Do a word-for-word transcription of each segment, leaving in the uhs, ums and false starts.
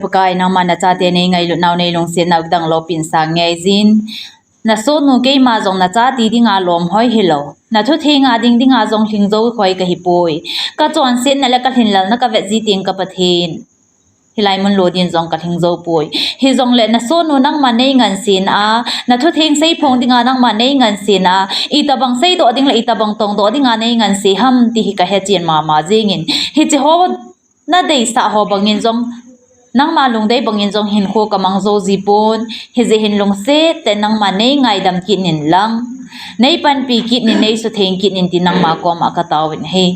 Pakai, nangma nachate nei ngailut nau nei lungset nau kidang lou pin sang ngai jin. Nasohnu keima jong nachate dinga lom hoi hilou, nathuthenga ding dinga jong lhing jou hoi kahi poi. Kachonsetna le kalhinlelna kavet ji teng ka Pathen, hilai mun lou din jong kalhing jou poi. Hijongle nasohnu nangma nei ngansen a, nathutheng seiphong dinga nangma nei ngansen a, itobang seidoh ding le itobang tongdoh dinga nei nganse ham ti hi kahe chen mama jingin. Hiche ho nadeisah ho bangin jong, nangma lungdei bangin jong hinkho kamang jou ji pon, hijeh hin lungset tah in nangma nei ngaidam kit in lang, nei panpi kit in, nei sutheng kit in ti nangma koma katao in ahi.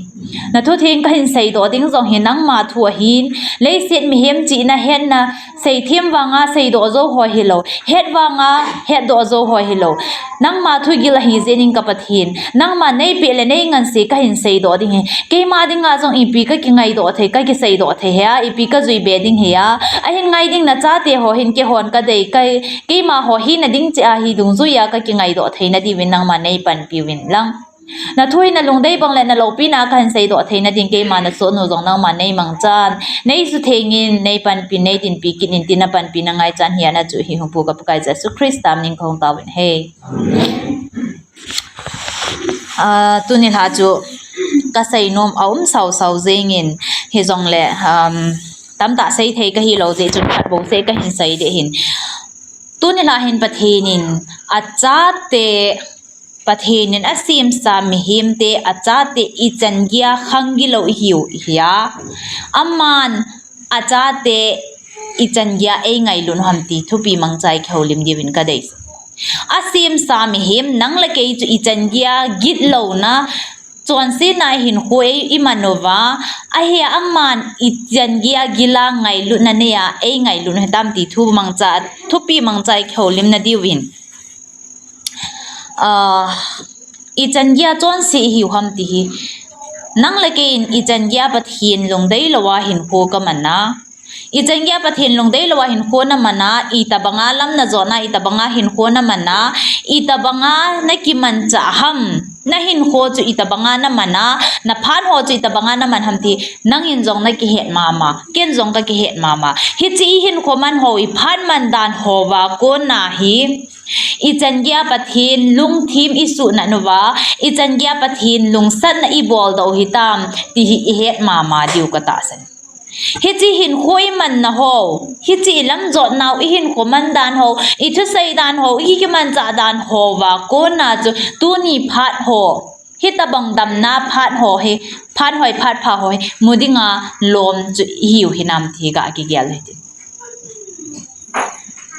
Nathutheng kahin seidoh ding jong hi nangma thu ahin, leiset mihem chihna hetna seithem vanga seidoh jou hoi hilou, het vanga hetdoh jou hoi hilou. Nangma thugil ahi jeh in ka Pathen, nangma nei peh le nei nganse kahin seidoh ding ahi. Keima dinga jong ipi kakingaidoh thei, kakiseidoh thei hia, ipi kajui be ding hia, ahin ngai ding nachate ho hin keihon kadei, kei, keima ho hina ding cheh a hi dungjuia kakingaidoh theina diuvin nangma nei panpi uvin lang. Nathu hi nalungdei bang le naloupina kahin seidoh theina ding keima nasohnu jong nangma nei mangchan, nei suthengin, nei panpi, nei dinpi kit in ti napanpina ngaichan hi ana chu hi hung pu ka Pakai Jesu Christa min kahung taovin ahi. Ah, tuni lha chu kaseinom aum sausau jingin, hijongle, um, tamtah seithei kahilou jeh chun khat bou seh kahin sei ding ahin. Tuni lha hin Pathen in achate, Pathen in asemsa mihemte achate ichan geiya khang gilou ihiu hia, aman achate ichan geiya eingailut u ham ti thupi mangcha i kihoulim diuvin kadei. Asemsa mihem nang le kei chu ichan geiya gitlouna, chonsetna hinkho ei iman uva, ahia aman ichan geiya gila ngailutna neiya eingailut u hitam ti thu mangcha, thupi mangcha i kihoulimna diuvin. Ah, ichan geiya chonse ihiu ham ti hi. Nang le kei in ichan geiya Pathen lungdei louva hinkho kaman a, ichan geiya Pathen lungdei louva hinkho naman a, itobanga lam najotna, itobanga hinkho naman a, itobanga nakimanchah ham, nahinkho chu itobanga naman a, naphat ho chu itobanga naman ham ti nangin jong nakihet mama, ken jong kakihet mama. Hiche ihinkho man ho, iphat man dan houva kona hi ichan geiya Pathen lungthim isuhnat uva, ichan geiya Pathen lungsatna iboldoh u hitam ti hi ihet mama diu katahsan. Hiche hinkho imanna ho, hiche ilamjotnau, ihinkho man dan ho, ithusei dan ho, ikimanchah dan houva kona chu tuni phat ho, hitobang damna phat ho hi, phat hoi phat pha ho hi mu dinga lom chu ihiu hinam ti hi gakigel u hite.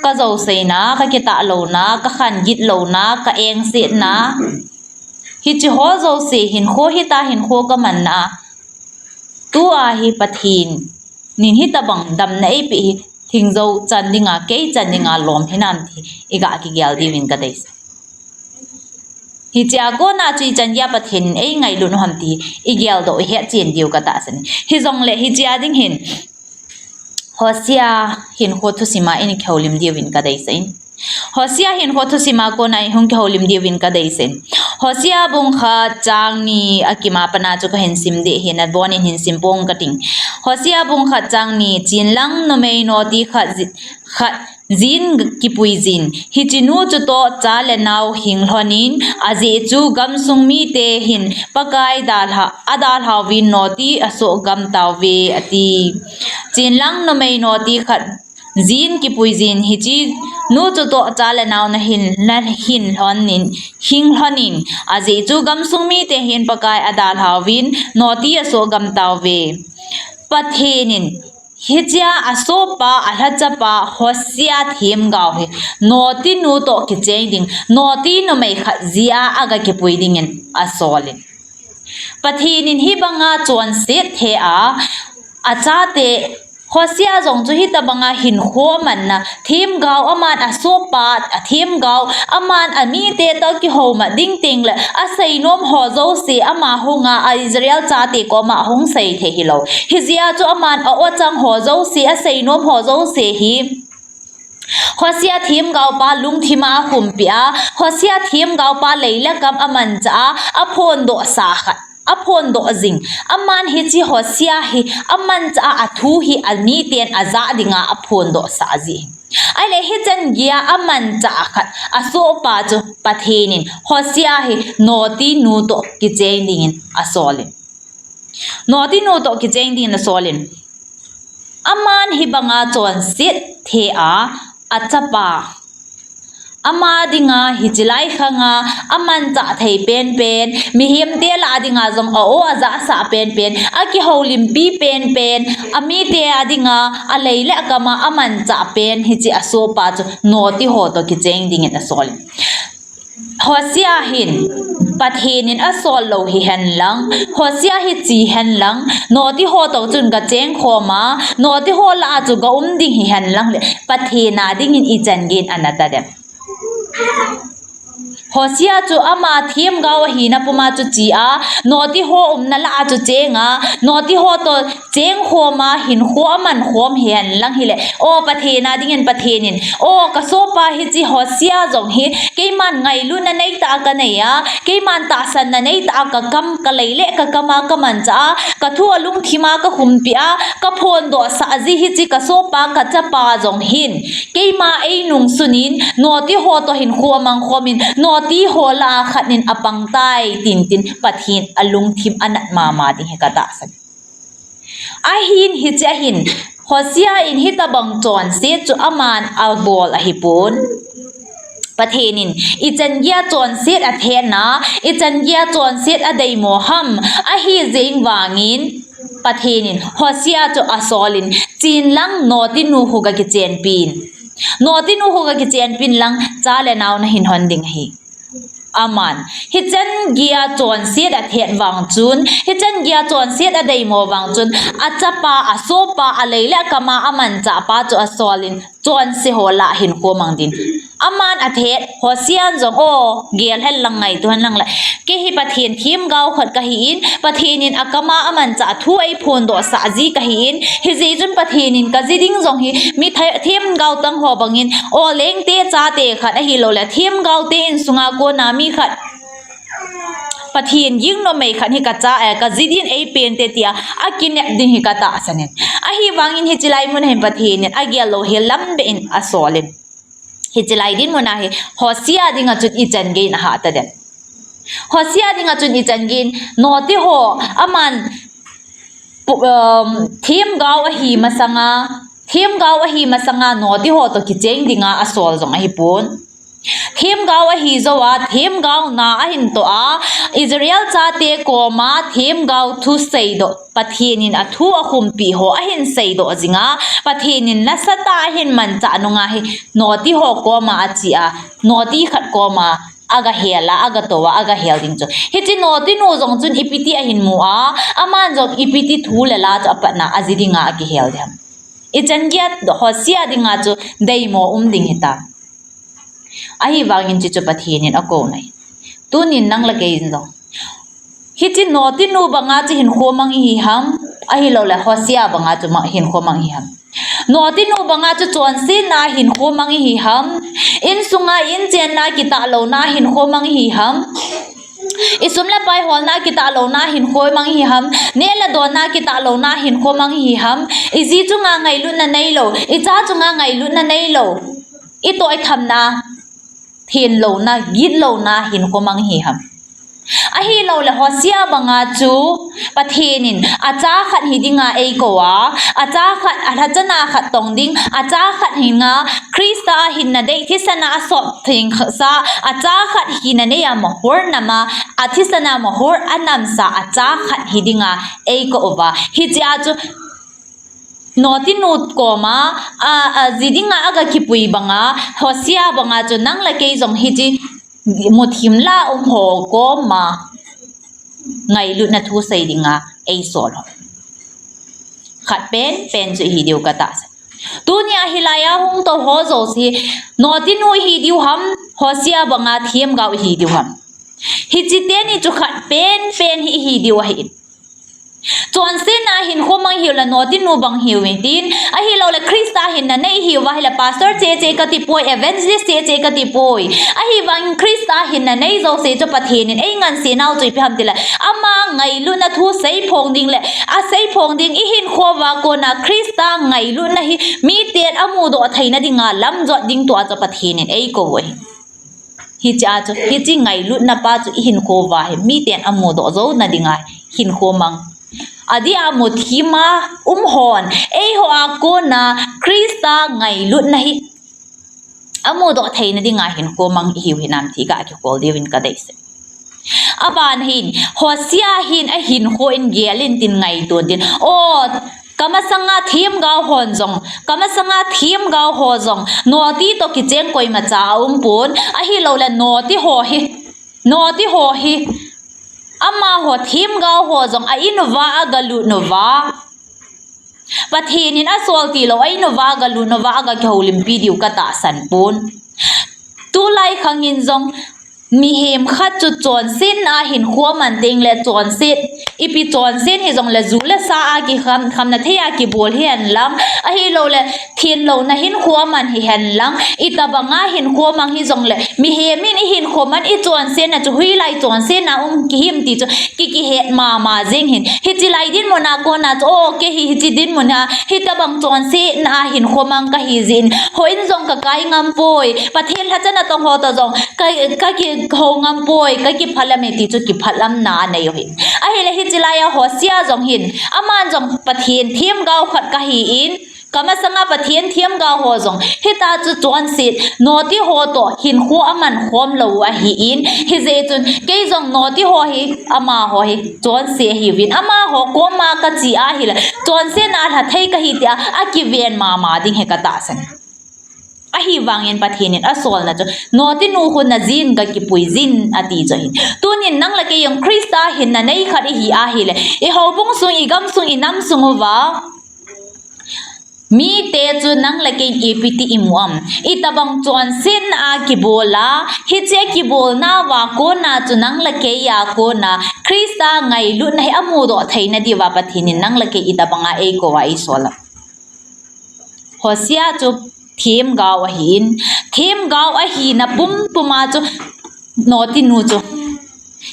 Kajouseina, kakitahlouna, kakhan gitlouna, ka engsetna, hiche ho jouse hinkho hita, hinkho kamanna, tua hi Pathen in hitobang damna eipeh hi lhing jou chan dinga, kei chan dinga lom hinam ti hi gakigel diuvin kadei. Hichea kona chu ichan geiya Pathen in eingailut u ham ti hi igeldoh, ihetchen diu katahsan. Hijongle hichea ding hin Hosea hinkho thusima i kihoulim diuvin kadeisah in. Hosea hinkho thusima kona i hung kihoulim diuvin kadeisah in. Hosea bung khat chang ni akima pana chu kahin sim ding ahi, nabon in hin sim pong kating. Hosea bung khat chang ni, chinlang numei noti khat ji-, khat jin kipui jin. Hichenu chutoh cha le nao hing lhonin, ajeh chu gamsung mite hin Pakai dalha, adalhauvin noti asoh gam tauve ati. Chinlang numei noti khat jin kipui jin, hichenu chutoh cha le nao nahin, nahin lhonin, hing lhonin, ajeh chu gamsung mite hin Pakai adalhauvin noti asoh gam tauve. Pathen in hichea asohpa, alhachapa Hosea themgao hi notinu toh kicheng ding, noti numei khat jia aga kipui dingin asolin. Pathen in hibanga chonset thei a, achate Hosea jong chu hitobanga hinkho manna, themgao aman asohpa, athemgao aman amite toh kihoumat ding teng le aseinom ho jouse ama hunga, a Israel chate koma hung sei thei hilou. Hijeh a chu aman a-o chang ho jouse, aseinom ho jouse hi Hosea themgaopa lungthima ahumpeh a, Hosea themgaopa lei le kam amanchah a, aphondohsa khat. aphondoh jing. Aman hiche Hosea hi amanchah a, athu hi amiten ajah dinga aphondohsah ji. Ahile hichan geiya amanchah khat asohpa chu Pathen in Hosea hi notinu toh kicheng dingin asolin. Notinu toh kicheng dingin asolin. Aman hibanga chonset thei a, achapa. Ama dinga hiche lai khanga amanchah thei penpen, mihemte lah dinga jong a-o ajahsah penpen, akihoulimpi penpen, amite a dinga alei le akama amanchah pen hiche asohpa chu noti ho toh kicheng dingin asol. Hosea hin Pathen in asol lou hihen lang, Hosea hi chi hen lang, noti ho toh chun gacheng khom a, noti ho lah a chu gaum ding hihen lang le, Pathen a dingin ichan geiyin ana ta dem. Hosea chu ama themgao ahina puma chu chi a, noti ho umna lah a chu cheng a, noti ho toh cheng khom a, hinkho aman khom hihen lang hile, o Pathen a dingin Pathen in, o kasohpa hiche Hosea jong hi, keiman ngailutna neitah a kanei a, keiman tahsanna neitah a kakam, kalei le kakam a kamanchah a, kathu alungthim a kakhumpi a, kaphondohsah ji hiche kasohpa kachapa jong hin, keima einungsunin, noti ho toh hinkho amang khomin, noti ho lah a khat in apang tai, tin tin Pathen alungthim anat mama ding hi katahsan. Ahin hiche ahin, Hosea in hitobang chonset chu aman abol ahipon. Pathen in ichan geiya chonset athetna, ichan geiya chonset adeimo ham, ahijing vangin Pathen in Hosea chu asolin, chen lang notinu khu gakichenpin. Notinu khu gakichenpin lang cha le nao nahin hon ding ahi. Aman, hichan geiya chonset athet vang chun, hichan geiya chonset adeimo vang chun, achapa, asohpa, alei le akam a amanchah pa chu asolin, chonse ho lah a hinkho mang din. Aman athet, Hosea in jong, o, gel hen lang, ngaito hen lang le. Kei hi Pathen themgao khat kahin, Pathen in akam a amanchah thu eiphondohsah ji kahin, hijeh chun Pathen in kaji ding jong hi, mi the-, themgao tang ho bangin, o, lengte chate khat ahilou le, themgao te insunga kona mi khat, Pathen ging nomei khat hi kacha, eh, kaji din eipen te tia, akinep ding hi katahsan in. Ahivangin hiche lai mun hin Pathen in agel lou hi lam beh in asolin. Hiche lai dinmun a hi Hosea dinga chun ichan geiyin ahah ta dem. Hosea dinga chun ichan geiyin noti ho aman pu-, um, themgao ahi masanga, themgao ahi masanga noti ho toh kicheng dinga asol jong ahipon. Themgao ahi jouva, themgao na ahin toh a, Israel chate koma themgao thu seidoh, Pathen in athu akhumpi ho ahin seidoh jinga, Pathen in nasatah a ahin manchah nunga hi, noti ho koma ache a, noti khat koma agahel a, agatou a, agahel ding chu. Hiche notinu jong chun ipi ti ahin mu a, aman jong ipi ti thu le la chu apatna aji dinga akihel ding ham. Ichan geiya Hosea dinga chu deimo um ding hita. Ahivangin hiche chu Pathen in akou nai. Tunin nang le kei in jong, hiche notinu banga chu hinkho mang ihi ham, ahilou le Hosea banga chu ma-, hinkho mang ihi ham. Notinu banga chu chonsetna hinkho mang ihi ham. Insunga inchenna kitahlouna hinkho mang ihi ham. Isum le pai holna kitahlouna hinkho mang ihi ham. Neh le donna kitahlouna hinkho mang ihi ham. Iji chunga ngailutna neilou, icha chunga ngailutna neilou, itoh ithamna, thenlouna, gitlouna hinkho mang ihi ham. Ahilou le Hosea banga chu Pathen in acha khat hi dinga eikou a, acha khat, alhachana khat tong ding, acha khat hi dinga Christa a hinna dei, thisana asop thengsa, acha khat hina neiya mohor nama, athisana mohor anamsa acha khat hi dinga eikou uva. Hichea chu notinu koma, a, aji dinga agakipui banga, Hosea banga chu nang le kei jong hiche muthim la um ho koma ngailutna thu sei dinga eisol ho. Khat penpen chu ihi diu katahsan. Tunia hilaiya hung tou ho jouse, notinu ihi diu ham, Hosea banga themgao ihi diu ham. Hiche teni chu khat penpen hi ihi diu ahi. Chonsetna hinkho mang ihiu le notinu bang hiuvin tin, ahilou le Christa hinna nei ihi Ahivang hile pastor che che kati poi, evangelist che che kati poi. Ahivang Christa hinna nei jouse chu Pathen in ei nganse nau chu ipi ham tile, ama ngailutna thu seiphong ding le, aseiphong ding ihin khouva kona Christa ngailutna hi miten amudoh theina dinga lamjot ding tua chu Pathen in eikou u ahi. Hichea chu, hiche ngailutna pa chu ihin khouva hi miten amudoh jouna dinga hin khomang. Adeh a muthima um hon, eiho a kona Christa ngailutna hi amudoh theina dinga hin khomang ihiu hinam ti ga kikhol diuvin kadeisah. Aban hin, Hosea hin ahin kho in gel in tin ngaito tin. O, kamasanga themgao hon jong, kamasanga themgao ho jong, noti to kicheng koimacha aumpon, ahiloule noti ho hi, noti ho hi, amaho themgao ho jong a-in uva agalut uva, Pathen in asol tilou, a-in uva agalut uva agakihoulimpi diu katahsan pon. Tulai khang in jong, mihem khat chu chonsetna a hin khoman tengle chonset, ipi chonset hijongle ju le sa a kikham, khamna thei a kibol hihen lang, ahiloule thenlouna hin khoman hihen lang, itobanga hin khomang hijongle, mihem in ihin khoman ichonsetna chu hoilai chonsetna um kihim ti chu ki, kihet mama jeng hin. Hiche lai dinmun a kona chu, o, kei hi hiche dinmun a, hitobang chonsetna a hin khomang kahi jeh in, houin jong kakai ngam poi, Pathen lhacha natong ho to jong ka, kakihou ngam poi, kakiphalam e ti chu kiphalamna anei u hin. Ahile hiche lai a Hosea jong hin, aman jong Pathen themgao khat kahi in, kamasanga Pathen themgao ho jong, hitia chu chonset, noti ho to hin kho aman khom lou u ahi in, hijeh chun, kei jong noti ho hi, amaho hi, chonse ahiuvin, amaho koma kache ahile, chonsetna lha thei kahi tia, akiven mama ding hi katahsan. Ahivangin Pathen in asolna chu, notinu khut najin gakipui jin ati chu ahin. Tunin nang le kei jong Christa hinna nei khat ihi ahile, ihoubung sung, igam sung, inam sung uva, mite chu nang le kei in ipi ti imu am? Itobang chonsetna a kibol a, hiche kibolnauva kona chu nang le kei a kona Christa ngailutna hi amudoh theina diuva Pathen in nang le kei itobanga eikouva eisol am? Hosea chu themgao ahin, themgao ahina pumpuma chu notinu chu,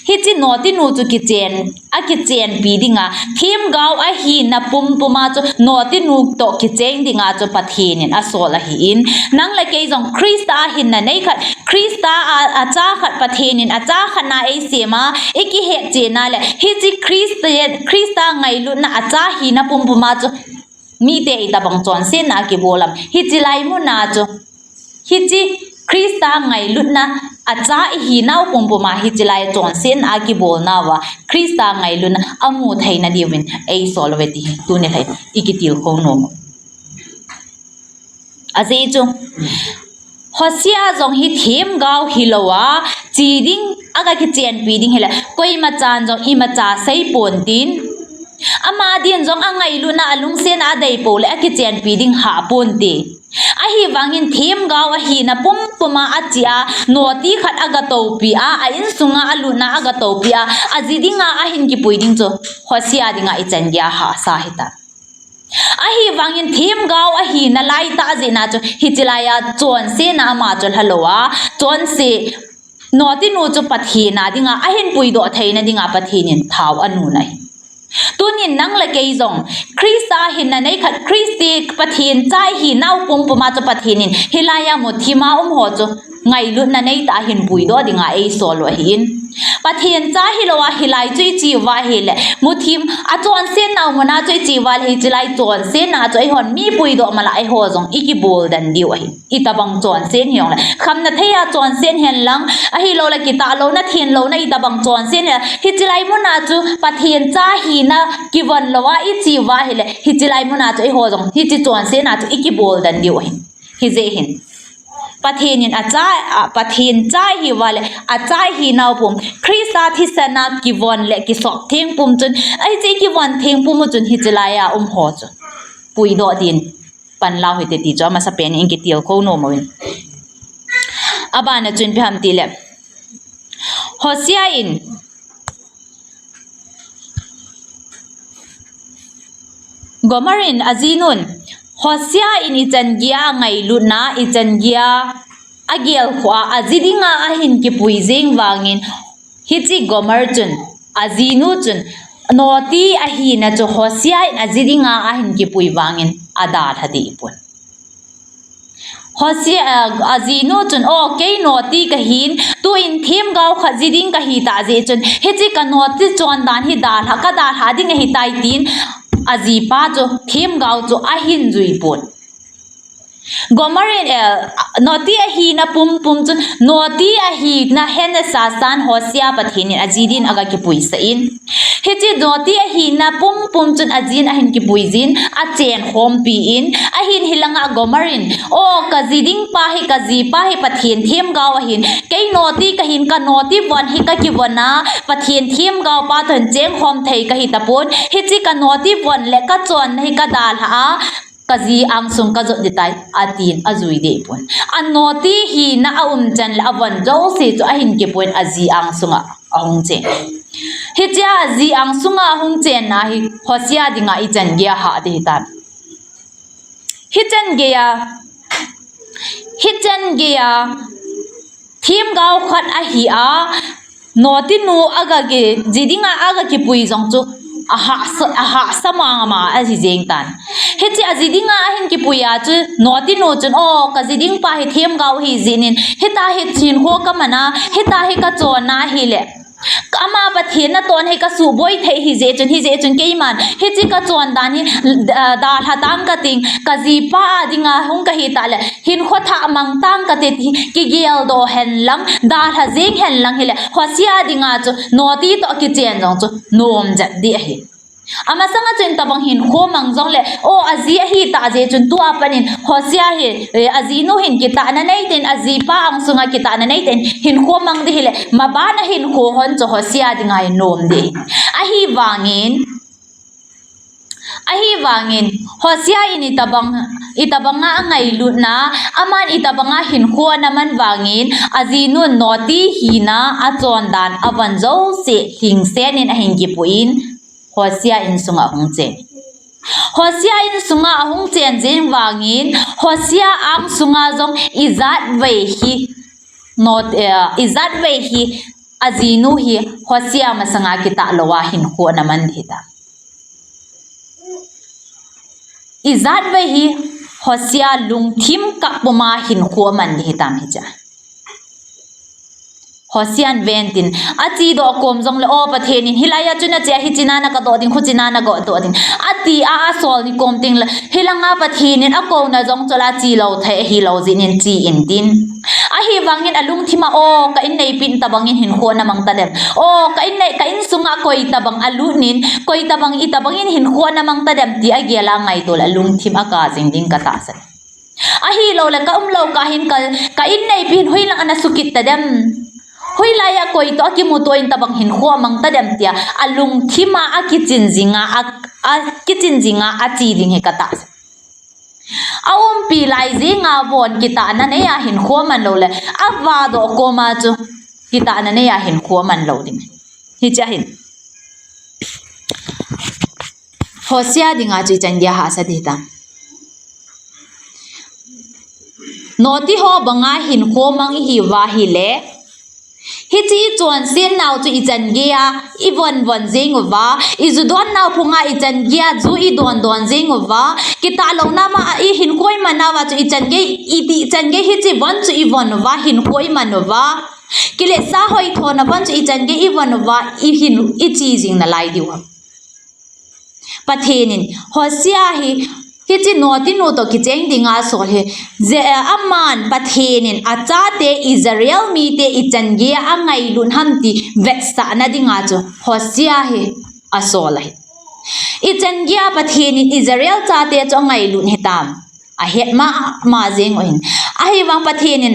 hiche notinu chu kichen, akichenpi dinga, themgao ahina pumpuma chu notinu to kicheng dinga chu Pathen in asol ahin, nang le kei jong Christa a hinna nei khat, Christa a, acha khat Pathen in acha khatna eisema, ikihet chena le, hiche Christa, Christa ngailutna acha hina pumpuma chu mite itobang chonsetna kibol am? Hiche lai muna chu, hiche Christa ngailutna acha ihinau pumpuma hiche lai chonsetna kibolnauva Christa ngailutna amu theina diuvin eisol uve ti hi tuni lhai ikitilkhou nom u. Ajeh chu, Hosea jong hi themgao hilouva, che ding, agakichenpi ding hile, koimachan jong imacha seipon tin. Ama din jong angailutna, alungsetna adeipou le akichenpi ding hahpon te. Ahivangin themgao ahina pumpuma achea, noti khat agatoupia, a insunga alutna agatoupia, aji dinga ahin kipui ding chu Hosea dinga ichan geiya hahsa hitan. Ahivangin themgao ahina laitah jehna chu hiche laiya chonsetna ama chu lhalouva, chonse, notinu chu Pathen a dinga ahin puidoh theina dinga Pathen in thao anun ahi. Tunin nang le kei jong Christa hinna nei khat, Christa Pathen cha ihinau pumpuma chu Pathen in hilaiya muthima umho chu ngailutna neitah a hin puidoh dinga eisol u ahin. Pathen cha hilouva hilai chu icheuva hile, muthim, achonsetnau muna chu icheuva le hiche lai chonsetna chu eihon mi puidoh mala eiho jong ikibol den diu ahi. Itobang chonset hijongle, khamna theiya chonset hen lang, ahiloule kitahlouna, thenlouna itobang chonset hen lang, hiche lai muna chu Pathen cha hina kivon louva icheuva hile, hiche lai muna chu eiho jong hiche chonsetna chu ikibol den diu ahi. Hijeh hin, Pathen in acha, a, Pathen cha ihiuva le, acha ihinau pum, Christa thisana kivon le kisop theng pum chun, ahiche kivon theng pum u chun hiche laiya umho chu puidoh din panlau hite ti chu amasapen in kitilkhou nom uvin. Abana chun ipi ham tile, Hosea in, Gomer in ajinun, Hosea in ichan geiya angailutna, ichan geiya agelkhoh a, aji dinga ahin kipui jing vangin, hiche Gomer chun, ajinu chun, noti ahina chu Hosea in aji dinga ahin kipui vangin adalha deh pon. Hosea, a, ajinu chun, "O, kei noti kahin, tuin themgao khat ji ding kahi tah jeh chun, hiche ka noti chondan hi dalha, kadalha ding ahitai," tin, ajipa chu themgao chu ahin jui pon. Gomer in, eh, noti ahina pumpum chun, noti ahina hena sasan Hosea Pathen in aji din aga kipuisah in. Hiche noti ahina pumpum chun ajin ahin kipui jin, achengkhompi in, ahin hilanga Gomer in, "O, kaji ding pa hi, kajipa hi Pathen themgao ahin, kei noti kahin, ka noti von hi kakivon a, Pathen themgao pa toh hin chengkhom thei kahi tapon, hiche ka noti von le kachonna hi kadalha a, kaji angsung kajot ding tai," atin ajui deh pon. Anoti hina aumchan le avon jouse chu ahin kipui in aji angsunga ahung cheng. Hiche aji angsunga ahung chenna hi Hosea dinga ichan geiya hah ding hitam. Hichan geiya, hichan geiya, themgao khat ahi a, notinu aga ki, ji dinga aga kipui jong chu ahahsa, ahahsa mama ahi jeng tan. Hiche aji dinga ahin kipui a chu notinu chun, "O, kaji ding pa hi themgao ahi jeh in, hitia hi hinkho kaman a, hitia hi kachonna ahile, ama Pathen natoh hi kasuhboi thei ahi jeh chun, hijeh chun keiman hiche kachondan hi, ah, dalha tang kating, kajipa a dinga hung kahi tah le, hinkho thah mang tang kati, kigeldoh henlang, dalha jeng henlang hile, Hosea dinga chu noti toh kichen jong chu nom jat ding ahi." Amasanga chun tabang hinkho mang jongle, o, aji ahitah jeh chun tua pat in Hosea hi, eh, ajinu hin kitahna nei tah in, ajipa angsunga kitahna nei tah in hinkho mang ding hile, mabana hinkho hon chu Hosea dinga hi nom ding. Ahivangin, ahivangin, Hosea in itabang, itabanga angailutna, aman itabanga hinkho ana man vangin, ajinun noti hina achondan avon jouse lhingsen in ahin kipui in, Hosea insunga ahung chen. Hosea insunga ahung chen jing vangin, Hosea angsunga jong ijatvei hi, not, eh, ijatvei hi, ajinu hi, Hosea masanga kitah louva hinkho ana man ding hitam. Ijatvei hi, Hosea lungthim kah puma hinkho aman ding hitam hiche. Hosea in ven tin, achedoh kom jongle, o, Pathen in, hilai a chun ache a, hiche na nagadoh ding, khuche na nagadoh ding, ati a, asol ni kom tengle, hilanga Pathen in akouna jong chol a chelou thei ahilou jeh in che in tin. Ahivangin alungthim a, o, ka inneipi in tabangin hinkho ana mang tadem. O, ka innei, ka insunga koi tabang alut in, koi tabang itabangin hinkho ana mang tadem ti agel a ngaito le alungthim akah jing ding katahsan. Ahilouleh ka umlou kah hin ka, ka inneipi hin hoilang ana sukit tadem. Hoilai a koi toh akimuto in tabang hinkho amang tadem tia, alungthim a akichin jinga, a, akichin jinga ache ding hi katahsan. Aumpi lai jinga bon kitahna neiya hinkho aman loule, avadoh koma chu kitahna neiya hinkho aman lou ding. Hiche ahin. Hosea dinga chu ichan geiya hahsa ding hitam. Noti ho banga hinkho mang ihiuva ahile, hiche ichonset nau chu ichan geiya ivon von jing uva, iju don nau phunga ichan geiya ju idon don jing uva, kitah louna ma a ihinkho iman nauva chu ichan gei, iti chan gei hiche von chu ivon uva, hinkho iman uva. Kiletsah hoithona von chu ichan gei ivon uva, ihin, iche jing nalai diu ham. Pathen in Hosea hi, hiche notinu toh kicheng dinga asol hi, je, eh, aman Pathen in achate Israel mite ichan geiya angailut ham ti vetsahna dinga chu Hosea hi asol ahi. Ichan geiya Pathen in Israel chate chu angailut hitam. Ahet mama jing u ahin. Ahivang Pathen in,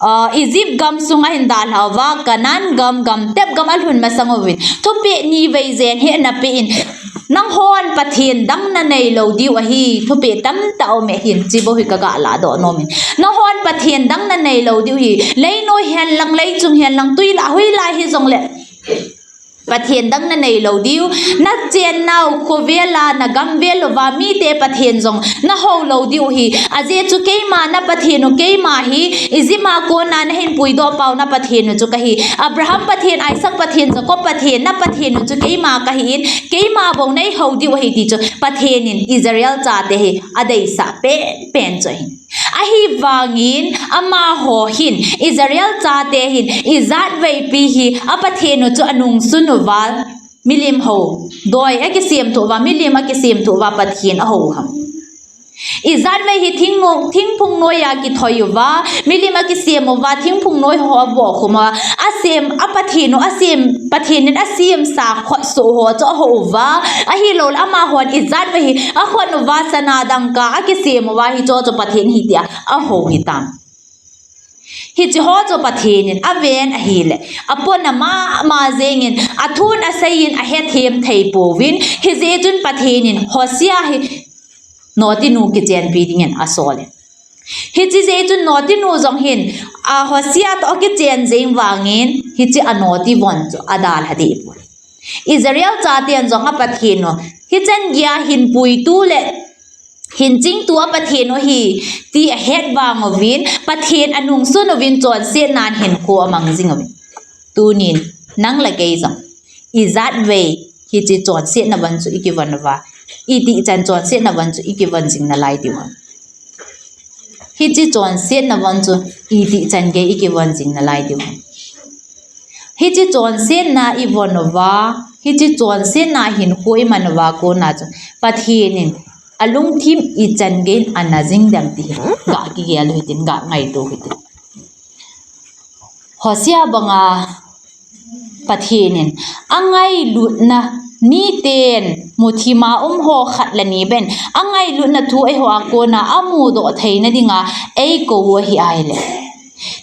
ah, Egypt gamsunga ahin dalhauva, Canaan gam, gamtep gam alhun masang uvin, thupeh nivei jen hi ana pe in, nanghon Pathen dang nanei lou diu ahi, thupeh tamtah aume ahin, hiche bou hi kaga lahdoh nom in. Nanghon Pathen dang nanei lou diu ahi, leinoi henlang, leichung henlang, tui lah, hoilai hijongle, Pathen dang nanei lou diu, nachennau khovel a, nagamvel uva mite Pathen jong nahou lou diu ahi. Ajeh chu keima na Pathen u, keima hi Egypt a kona nahin puidoh pau na Pathen u chu kahi. Abraham Pathen, Isaac Pathen, Jacob Pathen, na Pathen u chu keima kahin, keima bou neihou diu ahi ti chu Pathen in Israel chate hi adeisah penpen chu ahi. Ahivangin amaho hin, Israel chate hin, ijatveipi hi a Pathen u chu anungsun uva, milim hou, doi akisemthu uva, milim akisemthu uva Pathen ahou ham? Ijatvei hi thingmo-, thingphung noiya kithoi uva, milim akisem uva, thingphung noi ho abohkhum uva, asem, a Pathen u asem, Pathen in asemsa khotsoh ho chu ahou uva, ahilouleh amahon ijatvei hi akhon uva, sana dangka akisem uva, hicheho chu Pathen ahi tia ahou hitam? Hicheho chu Pathen in aven ahileh, apona mama jengin, athun aseiyin ahethem thei pouvin, hijeh chun Pathen in Hosea hi notinu kichenpi dingin asol e. Hiche jeh chun notinu jong hin, a, Hosea toh akichen jeng vangin, hiche anoti von chu adalha deh poi. Israel chaten jong a Pathen u hichan geiya hin puitu le hin chingtu a Pathen u ahi ti ahet vang uvin, Pathen anungsun uvin chonsetna hinkho amang jing uvin. Tunin nang le kei jong ijatvei hiche chonsetna von chu ikivon uva, itih chan chonsetna von chu ikivon jing nalai diu ham? Hiche chonsetna von chu itih chan gei ikivon jing nalai diu ham? Hiche chonsetna ivon uva, hiche chonsetna hinkho iman uva kona chu Pathen in alungthim ichan geiyin ana jing dem ti hi gah kigel u hitin, gah ngaito u hitin. Hosea banga Pathen in angailutna, miten muthima um ho khat le ni beh in angailutna thu eiho a kona amudoh theina dinga eikou u ahi ahileh,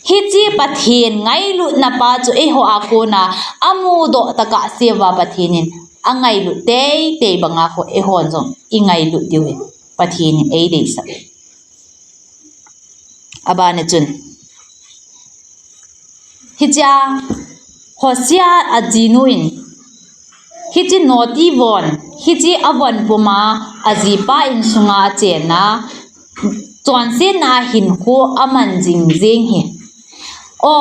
hiche Pathen ngailutna pa chu eiho a kona amudoh tokah seuva Pathen in angailut teitei banga ho eihon jong ingailut diu hi Pathen in eideisah. Abana chun, hichea Hosea ajinu in, hiche noti von, hiche avon puma ajipa insunga achenna, chonsetna hinkho aman jing jeng hi. O,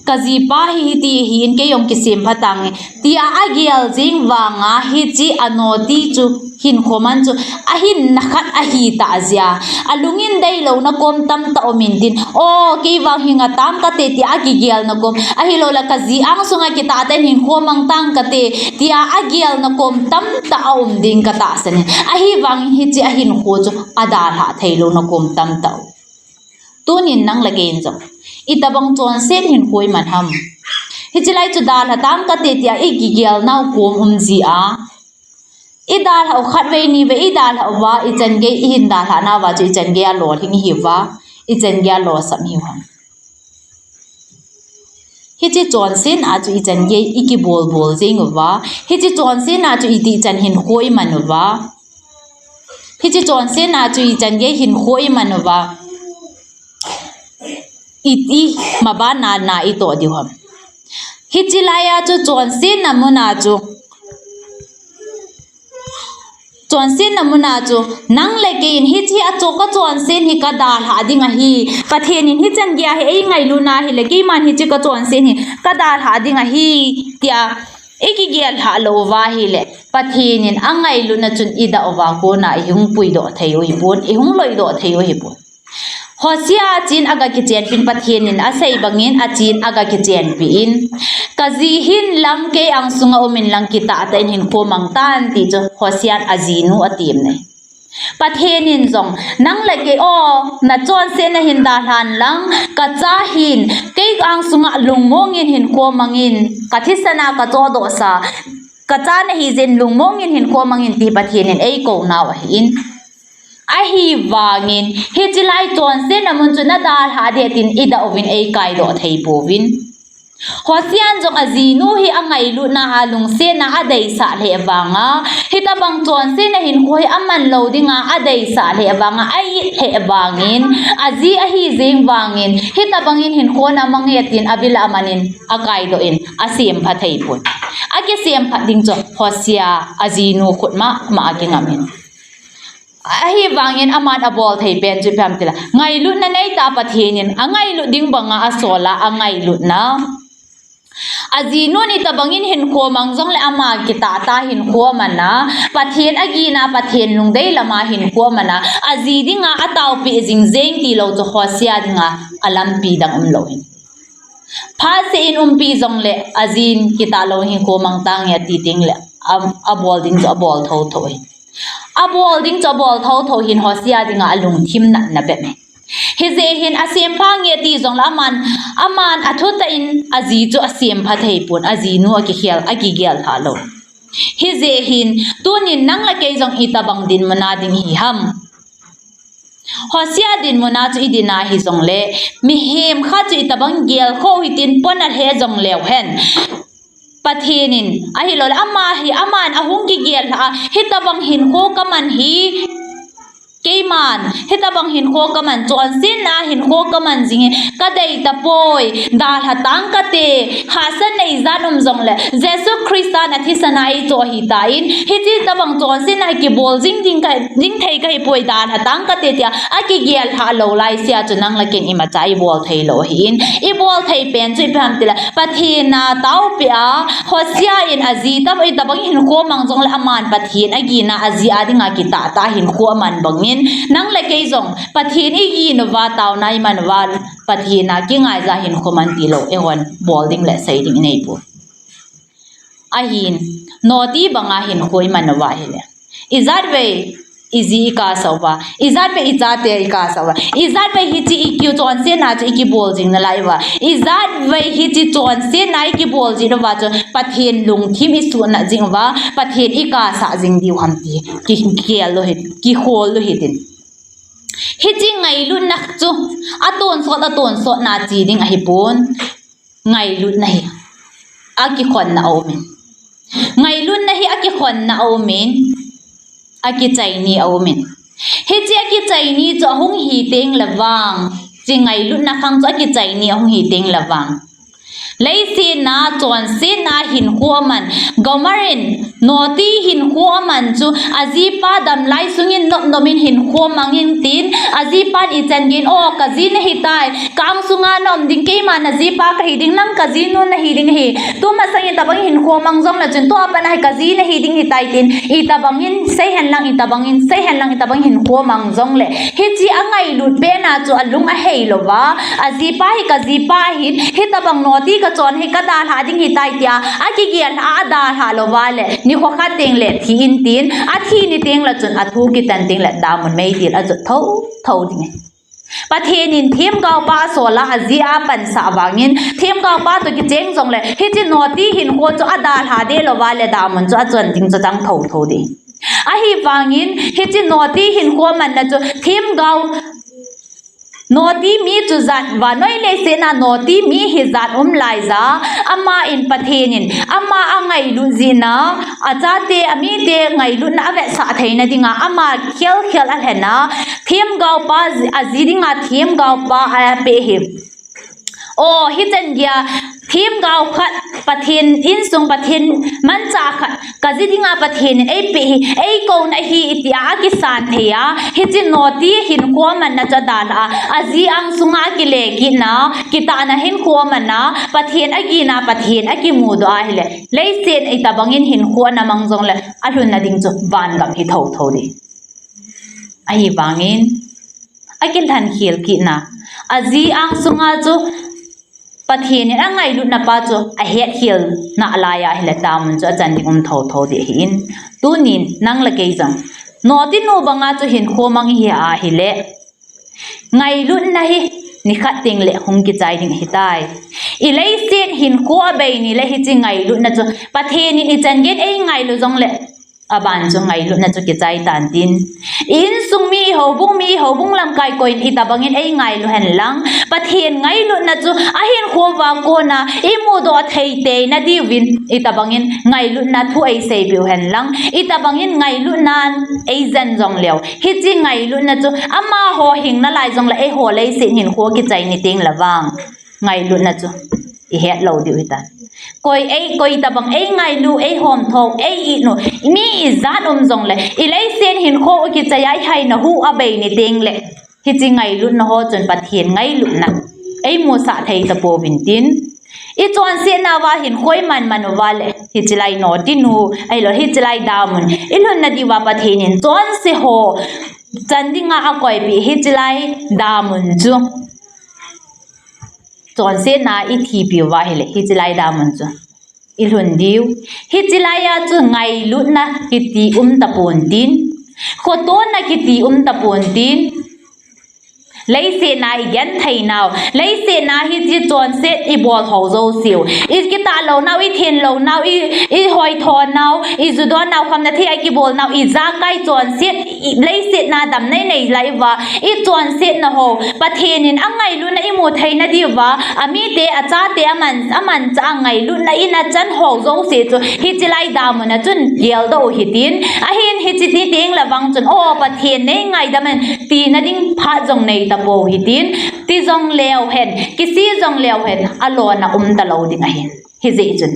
kajipa hi hiti hin kei jong kisem phatange tia agel jing vanga hiche anoti chu hinkho man chu ahinna khat ahitah jeh a, alungin deilouna kom tamtah um intin, o, kei vang hing atam kate tia akigelna kom, ahilouleh kaji angsunga kitah tah in hinkho mang tang kate tia agelna kom tamtah aum ding katahsan in, ahivangin hiche ahinkho chu adalhah theilouna kom tamtah um. Tunin nang le kei in jong itobang chonset hinkho iman ham? Hiche lai chu dalha tam kate tia ikigelnau kom um jeh a, idalhah u khatvei nivei idalhah uva, ichan gei ihin dalhah nauva chu ichan gei alolhing ihiuva, ichan gei alosam ihiu ham? Hiche chonsetna chu ichan gei ikibolbol jeng uva, hiche chonsetna chu itih chan hinkho iman uva, hiche chonsetna chu ichan gei hinkho iman uva, iti mabanna itoh diu ham? Hiche laiya chu chonsetna muna chu, chonsetna muna chu nang le kei in hiche a chu kachonset hi kadalhah ding ahi, Pathen in hichan geiya hi eingailutna ahileh keiman hiche kachonset hi kadalhah ding ahi tia ikigel lhah lou uva ahileh, Pathen in angailutna chun idah uva kona ihung puidoh thei u hipon, ihung loidoh thei u hipon. Hosea chin aga kichenpin Pathen in asei bangin achin aga kichenpi in, kaji hin lang kei angsunga um in lang kitah tah in hinkho mang tan ti chu Hosea in ajinu atem nai. Pathen in jong nang le kei o, nachonsetna hin dalhan lang, kacha hin kei angsunga lungmongin hinkho mangin, kathisana kachodohsa, kacha nahi jeh in lungmongin hinkho mangin ti Pathen in eikou nau ahin. Ahivangin hiche lai chonsetna mun chu nadalhah ding tin idah uvin eikaidoh thei pouvin. Hosea in jong ajinu hi angailutna a lungsetna adeisah lheh vanga, hitabang chonsetna hinkho hi aman lou dinga adeisah lheh vanga, a-it lheh vangin, aji ahi jeng vangin, hitabangin hinkho na mang e tin avila amanin, akaidoh in, asempha thei pon. Akisempha ding chu Hosea ajinu khut mama akingam in. Ahivangin aman abol thei pen chu ipi ham itile, ngailutna neitah Pathen in angailut ding banga asola angailutna. Ajinun hitabangin hinkho mang jongle ama kitah tah a hinkho amana, Pathen agina, Pathen lungdei lama hinkho amana, aji dinga ataopi jing jeng tilou chu Hosea dinga alampi dang umlou hin. Phatseh in umpi jongle, ajin kitah lou hinkho mang tange ati tengle, am, abol ding chu abol thotho hi. Abol ding chu abol thotho hin Hosea dinga alungthim natna bep hi. Hijeh hin asempha nge ati jongle aman, aman athutah in aji chu asempha thei pon, ajinu akikhel, akigel lha lou. Hijeh hin, tunin nang le kei jong itabang dinmun a ding ihi ham. Hosea dinmun a chu idin ahi jongle, mihem khat chu itabang gelkhoh hitin pon alheh jongleu hen. Pathen in, ahilouleh ama hi, aman ahung kigel lha a, hitabang hinkho kaman hi, keiman, hitabang hinkho kaman, chonsetna hinkho kaman jing hi, kadei tapoi, dalha tang kate, hahsatna ijat um jongle, Jesu Christa na thisan a eichoh ahitan, hiche tabang chonsetna hi kibol jing ding ka, ding thei kahipoi, dalha tang kate tia, akigel lha lou laisea chu nang le ken imacha ibol theilou ahin, ibol thei pen chu ipi ham itile, Pathen a taopi a, Hosea in aji tam, itabang hinkho mang jongle aman Pathen agina, aji a dinga kitah tah a hinkho aman bangin, nang le kei jong Pathen igin uva, taona iman uva, Pathen a kingaija hinkho man tilou, eihon bol ding le sei ding inei poi. Ahin, noti banga hinkho iman uva ahile, ijatvei iji ikasah uva, ijatvei ichate ikasah uva, ijatvei hiche ikiu chonsetna chu ikibol jing nalai uva, ijatvei hiche chonsetna ikibol jing uva chu Pathen lungthim isuhnat jing uva, Pathen ikasah jing diu ham ti, ki, kihol lou hi, kihol lou hitin. Hiche ngailutna chu atonsot, atonsotna che ding ahipon, ngailutna hi akikhonna aumin. Ngailutna hi akikhonna aumin, akichaini aumin. Hiche akichaini chu ahung hi tengle vang, hiche ngailutna khang chu akichaini ahung hi tengle vang, leiset a chonsetna hinkho aman, Gomer in noti hinkho aman chu, ajipa damlai sungin nopnop in hinkho amangin tin, ajipan ichan geiyin, o, kaji nahitai, ka-ang sunga naum ding, keima najipa kahi ding, nang kajinu nahi ding ahi. Tumasangin itabang hinkho mang jongle chun, tua pat a hi kaji nahi ding ahitai tin, itabangin seihen lang, itabangin seihen lang, itabang hinkho mang jongle, hiche angailut pen a chu alung ahei louva, ajipa hi kajipa ahin, hitabang noti kachon hi kadalhah ding ahitai tia akigel lha a, adalhah louva le, nikho khat tengle thi in tin, athi ni tengle chun athu kitan tengle damun meidil ajot thotho ding ahi. Pathen in themgaopa asola, aji a pansah vangin, themgaopa toh kicheng jongle, hiche noti hinkho chu adalha deh louva le damun chu achon ding chu achang thotho ding. Ahivangin, hiche noti hinkho amanna chu themgao, noti mi chu jat, vannoi leiset a noti mi hi jat um laija, aman Pathen in ama angailut jeh a, achate, amite ngailutna avetsah theina dinga ama khelkhel alhen a, themgaopa, aji dinga themgaopa apeh hi. O, hichan geiya, themgao khat, Pathen insung, Pathen manchah khat, kaji dinga Pathen in eipeh hi, eikouna ahi tia akisan thei a, hiche noti hinkho amanna chu adalha a, aji angsunga akile kitna, kitahna hinkho amanna, Pathen agina, Pathen akimudoh ahile, leiset a itabangin hinkho ana mang jongle, alhunna ding chu vangam hi thotho ding. Ahivangin, akilhenkhel kitna, aji angsunga chu Pathen in angailutna pa chu ahetkhel nalai ahile damun chu achan ding um thotho ding ahin. Tunin nang le kei jong notinu banga chu hinkho mang ihi ahile, ngailutna hi nikhat tengle hung kichai ding ahitai. Ileiset hinkho abei nile hiche ngailutna chu Pathen in ichan geiyin eingailu jongle, Aban chu ngailutna chu kichai tan tin. Insung mi, houbung mi, houbung lamkai koiyin itobangin eingailu henlang, Pathen ngailutna chu ahinkho uva kona imudoh thei teina diuvin itobangin ngailutna thu eiseipeh u henlang, itobangin ngailutnan eijen jongleu, hiche ngailutna chu amaho hing nalai jongle eiho leiset hinkho kichai ni tengle vang ngailutna chu ihet lou diu hitan. Koi ei, koi tobang eingailu, eihomtho, ei-it u, mi ijat um jongle, ileiset hinkho u kichai a ihaina hu abei ni tengle, hiche ngailutna ho chun Pathen ngailutna eimusah thei tapouvin tin. Ichonsetna uva hinkho iman man uva le, hiche lai Notinu, ahilou hiche lai damun ilhunna diuva Pathen in chonse ho chan dinga akoipeh hiche lai damun chu, chonsetna ithipi uva ahile hiche lai damun chu ilhun diu. Hiche laiya chu ngailutna kiti um tapon tin, khotona kiti um tapon tin. Leiset a igenthei nau, leiset a hiche chonset ibol ho jouseu, ikitah lou nau, ithen lou nau, i, ihoithon nau, ijudon nau, khamna thei a ikibol nau, ijakai chonset, i, leiset a damna inei lai uva, ichonsetna ho Pathen in angailutna imu theina diuva, amite, achate, aman, amanchah a ngailutna ina chan ho jouse chu hiche lai damun a chun geldoh u hitin. Ahin hiche ni tengle vang chun, O Pathen, neingaidam in, tina ding phat jong nei tapou hitin. Ti jongleu hen, kise jongleu hen, alona um talou ding ahin. Hijeh chun,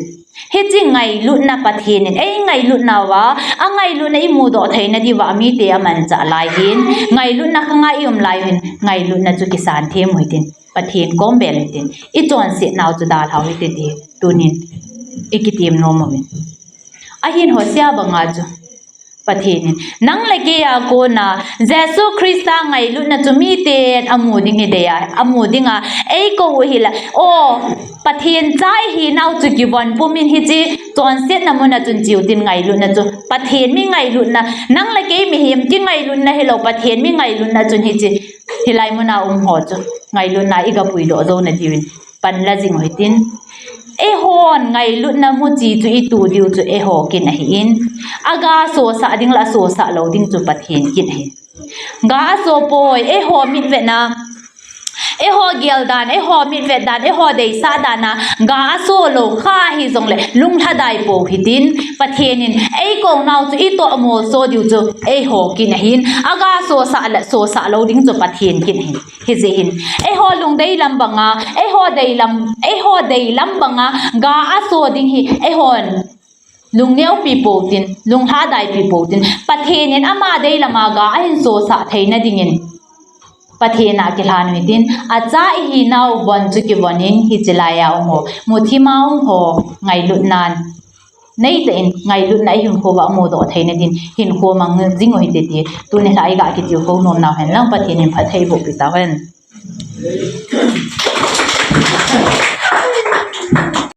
hiche ngailutna Pathen in eingailutna uva, angailutna imudoh theina diuva amite amanchah lai hin, ngailutna khanga ium lai u hin, ngailutna chu kisan them u hitin, Pathen kom bel u hitin, ichonset nau chu dalhau hite ti tunin ikitem nom uvin. Ahin Hosea banga chu Pathen in nang le keiya kona Jesu Christa ngailutna chu miten amu ding idei a, amu dinga eikou u hile, O, Pathen cha ihinau chu kivon pumin hiche chonsetna muna chun cheu tin ngailutna chu, Pathen mi ngailutna, nang le kei mihem kingailutna hilou, Pathen mi ngailutna chun hiche, hilai muna um ho chu ngailutna igapuidoh jouna diuvin panla jing u hitin. Eihon ngailutna muchi chu itu diu chu eiho kin ahin, aga sosah ding le asosah lou ding chu Pathen kin ahin. Ga aso poi, eiho mitvetna, eiho geldan, eiho mitvetdan, eiho deisahdan a ga aso lou kha hijongle lunglhadai pou hitin, Pathen in eikou nau chu itoh molso diu chu eiho kin ahin, aga sosah le sosah lou ding chu Pathen kin ahin. Hijeh hin, eiho lungdei lam banga, eiho deilam, eiho deilam banga ga aso ding hi eihon lungneopi pou tin, lunglhadaipi pou tin, Pathen in ama deilama ga ahin sosah theina dingin Pathen a kilhan u hitin, acha ihinau von chu kivonin hiche laiya um ho, muthima um ho, ngailutnan neitah in ngailutna ihinkho uva mudoh theina din hinkho mang jing u hite ti tuni lha iga kitilkhou nomnau henlang Pathen in phatthei eiboh pi tauhen.